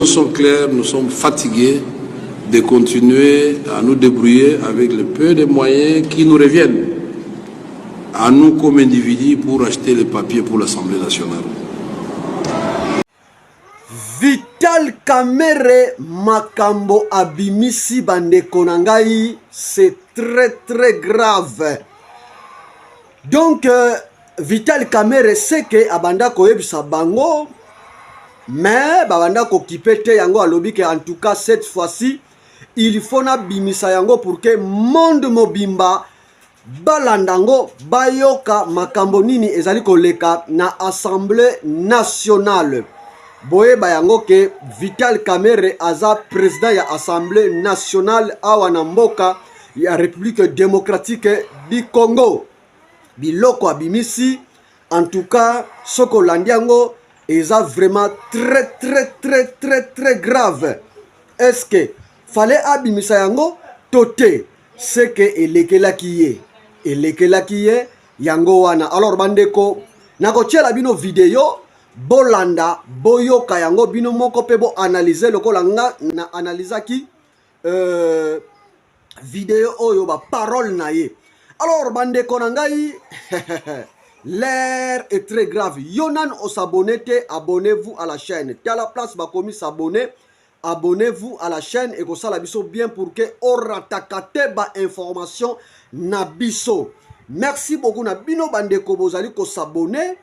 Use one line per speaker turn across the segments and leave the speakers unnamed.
Sont clairs, nous sommes fatigués de continuer à nous débrouiller avec le peu de moyens qui nous reviennent à nous comme individus pour acheter les papiers pour l'Assemblée nationale.
Vital Kamerhe makambo abimisi bandeko na ngai, c'est très très grave. Donc Vital Kamerhe seke abanda koyebisa bango, mais babanda kokipe te. Yango alobi ke en tout cas, cette fois-ci, il faut nabimisa yango pour que monde mobimba balanda yango, bayoka makambo nini ezali koleka na Assemblée nationale. Boyeba yango ke Vital Kamerhe aza président ya Assemblée nationale awa na mboka ya République démocratique du Congo. Biloko abimisi, en tout cas, soki olandi yango, eza vraiment très très très très très grave. Est ce que fallait abimisa yango to te? Seke elekelaki ye, elekelaki ye yango wana. Alors bandeko, nakotiela bino video, bolanda, boyoka yango bino moko mpe boanalyse lokola nga na analizaki video oyo, baparole na ye. Alors bandeko na ngai, l'heure est très grave. Yo nanu os'abonner te, abonnez-vous à la chaîne. Tala place bakomi "s'abonner", abonnez-vous à la chaîne, ekosala biso bien pour que orataka te bainformation na biso. Merci beaucoup na bino bandeko bozali kos'abonner.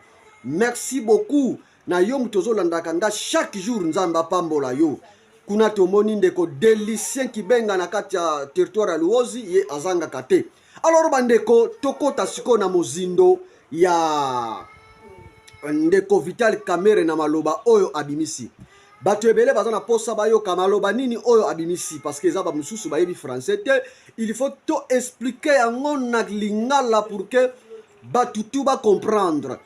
Merci beaucoup na yo moto ozolandaka nga chaque jour. Nzambe apambola yo. Kuna tomoni ndeko Delicien Kibenga na kati ya territoire ya Luozi, ye azangaka te. Alors bandeko, tokɔta sikoyo na mozindo ya ndeko Vital Kamerhe na maloba oyo abimisi. Bato ebele baza na posa bayoka maloba nini oyo abimisi, parce que eza bamosusu bayebi français te. Il faut to expliquer yango na lingala pour que bato tu bacomprendre.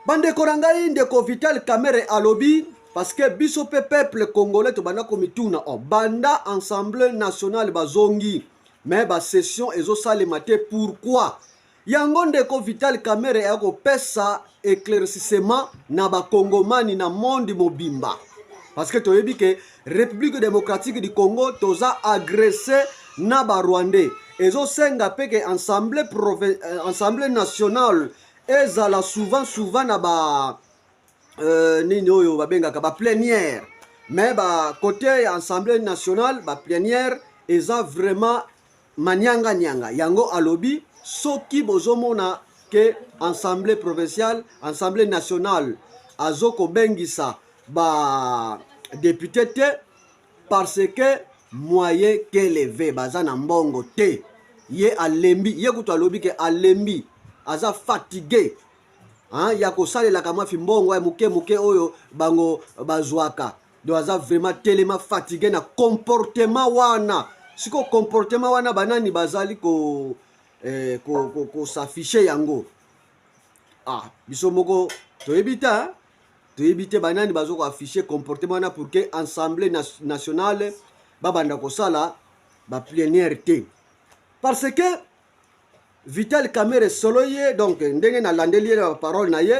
Bandeko na ngai, ndeko Vital Kamerhe alobi, parce que biso mpe peuple congolais tobanda komituna: oh, banda Assemblée nationale bazongi, mais basession ezosalema te, pourquoi? Yango ndeko Vital Kamerhe aya kopesa éclaircissement na bakongomani na monde mobimba, parce que toyebi ke République démocratique du Congo toza agressé na Barwandais. Ezosenga mpe ke Assemblée nationale ezala souvent souvent na ba nini oyo babengaka baplénière. Mais bakote ya Assemblée nationale, baplénière eza vraiment manianga-nianga. Yango alobi, soki bozomona ke assemblée provinciale, Assemblée nationale azokobengisa badéputé te, parce que moyen keleve baza na mbongo te. Ye alembi, ye kutu alobi ke alembi, aza fatigué, hein, ya kosalelaka mwafi mbongo ya moke moke oyo bango bazwaka. Donc aza vraiment telema fatigué na comportement wana. Siko comportement wana, banani bazali ko kos'afficher ko, ko yango? Ah, biso moko toyebi te, toyebi te banani baza koafficher comportement wana pour que Assemblée nationale babanda kosala baplénière te. Parce que Vital Kamerhe solo ye, donc ndenge nalandeli ye na baparole na ye,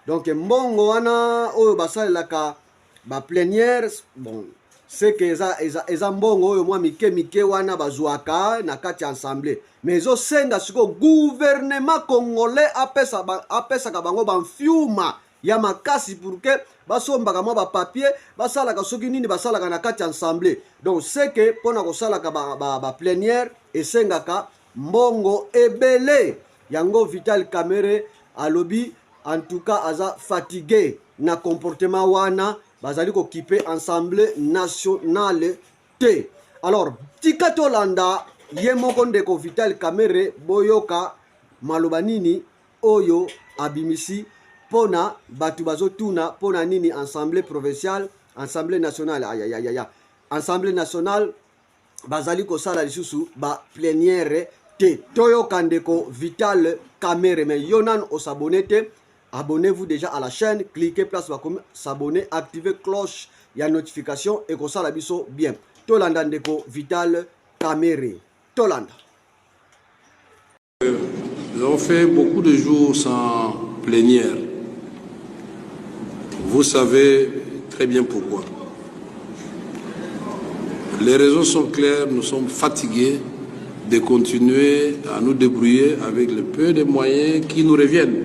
donc mbongo wana oyo basalelaka baplénière, bon, c'est que eza mbongo oyo mwa mike mike wana bazwaka na kati ya assemblée, mais ezosenga sikoyo gouvernement congolais apesaka bango bamfiuma ya makasi pour que basombaka mwa bapapier, basalaka soki nini basalaka na kati ya assemblée. Donc c'est que mpona kosalaka baplénière ba esengaka mbongo ebele. Yango Vital Kamerhe alobi, en tout cas, aza fatigué na comportement wana, bazali kokipe Assemblée nationale te. Alors tika tolanda ye moko ndeko Vital Kamerhe, boyoka maloba nini oyo abimisi mpona bato bazotuna mpona nini assemblée provinciale, Assemblée nationale, ayayaya, Assemblée nationale bazali kosala lisusu baplénière te. Toyoka ndeko Vital Kamerhe. Mais yo nanu os'abonner te, abonnez-vous déjà à la chaîne, cliquez place bakomi "s'abonner", activez cloche ya notification, ekosala biso bien. Tolanda ndeko Vital Kamerhe, tolanda.
Nous avons fait beaucoup de jours sans plénière. Vous savez très bien pourquoi. Les raisons sont claires, nous sommes fatigués de continuer à nous débrouiller avec le peu de moyens qui nous reviennent,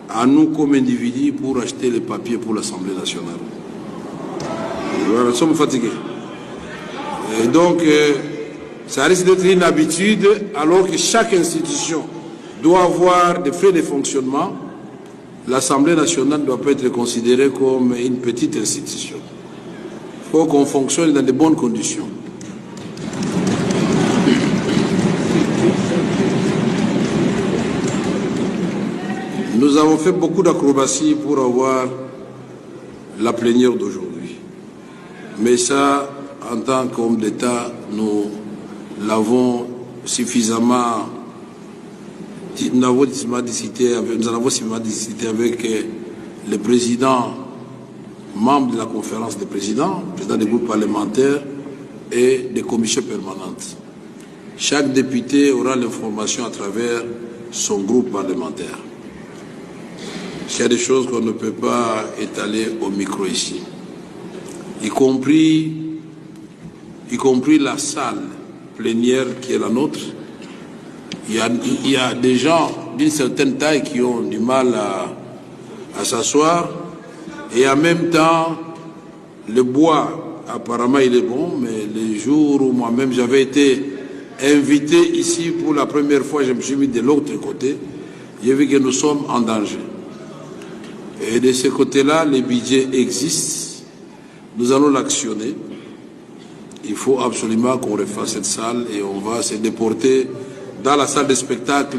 à nous comme individus, pour acheter les papiers pour l'Assemblée nationale. Voilà, nous sommes fatigués. Et donc, ça risque d'être une habitude, alors que chaque institution doit avoir des frais de fonctionnement. L'Assemblée nationale ne doit pas être considérée comme une petite institution. Il faut qu'on fonctionne dans de bonnes conditions. Nous avons fait beaucoup d'acrobaties pour avoir la plénière d'aujourd'hui. Mais ça, en tant qu'homme d'État, nous l'avons suffisamment, nous avons suffisamment discuté avec, nous en avons suffisamment discuté avec le président, membre de la conférence des présidents, président des groupes parlementaires et des commissions permanentes. Chaque député aura l'information à travers son groupe parlementaire. Il y a des choses qu'on ne peut pas étaler au micro ici, y compris la salle plénière qui est la nôtre. Il y a des gens d'une certaine taille qui ont du mal à s'asseoir et en même temps, le bois, apparemment il est bon, mais les jours où moi-même j'avais été invité ici pour la première fois, je me suis mis de l'autre côté, j'ai vu que nous sommes en danger. Et de ce côté-là, les budgets existent, nous allons l'actionner. Il faut absolument qu'on refasse cette salle et on va se déporter dans la salle de spectacle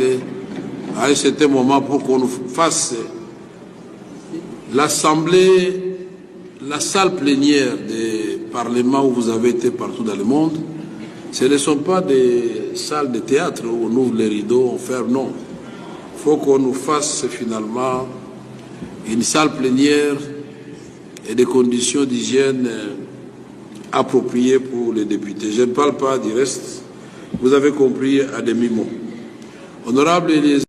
à un certain moment pour qu'on nous fasse l'assemblée, la salle plénière des parlements où vous avez été partout dans le monde. Ce ne sont pas des salles de théâtre où on ouvre les rideaux, on ferme, non. Il faut qu'on nous fasse finalement une salle plénière et des conditions d'hygiène appropriées pour les députés. Je ne parle pas du reste, vous avez compris à demi-mot. Honorable Eliezer.